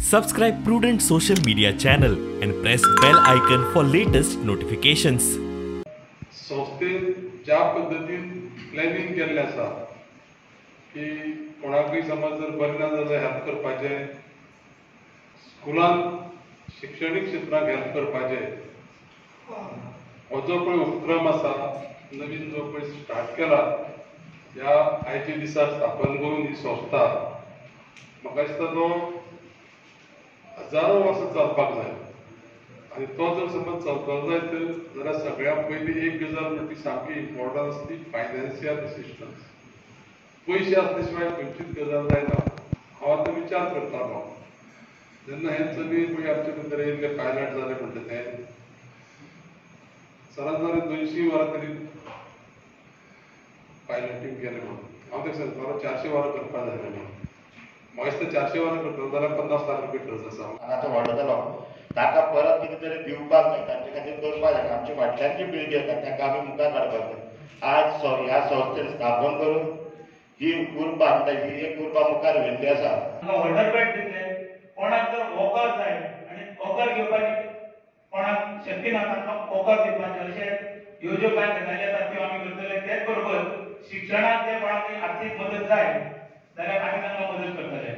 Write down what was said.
Subscribe Prudent social media channel and press bell icon for latest notifications. संस्थेन ज्या पद्दतीन planning केल्लें आसा की कोणाकूय समज जर बरें ना जाल्यार हेल्प करपाचें, स्कुलान शिक्षणीक क्षेत्राक हेल्प करपाचें, हो जो पळय उपक्रम आसा नवीन जो पळय स्टार्ट केला ह्या आयच्या दिसा स्थापन करून ही संस्था, म्हाका दिसता तो हजारो वर्सां चलपाक जाय. आनी तो जर समज चलपाक जाय तर जाल्यार सगळ्या पयलीं एक गजाल म्हणटा ती सामकी इम्पॉर्टंट आसा, ती फायनान्शियल असिस्टन्स. पयशे आसले शिवाय खंयचीच गजाल जायना. हांव आतां विचार करतालो जेन्ना हें चली पळय आमचे भितर येयल्ले पायलट जाले म्हणटा तें सरान जाल्यार 200 वरां तरी पायलटींग केलें म्हणून हांव तें सांगतालो 400 वरां करपाक जाय म्हणून. म्हाका दिसता 400 वरां करतलो जाल्यार 50 लाख रुपया खर्च आसा. हांगाचो व्हडलो जालो ताका परत कितें तरी दिवपाक जाय, तांचे खातीर करपाक जाय. आमची फाटल्यान जी पिळगी येता तांकां आमी मुखार काडपाक जाय. आज ह्या संस्थेन स्थापन करून ही उर्बा म्हणटा ही एक उर्बा मुखार व्हेल्ली आसा. वॉटर बॅग दितले, कोणाक जर वॉकर जाय आनी वॉकर घेवपाची कोणाक शक्य ना तांकां वॉकर दिवपाचें, अशें ह्यो ज्यो कांय गजाली आसात त्यो आमी करतले. तेच बरोबर शिक्षणाक जे कोणाक आर्थीक मदत जाय जाल्यार आमी तांकां मदत करतले.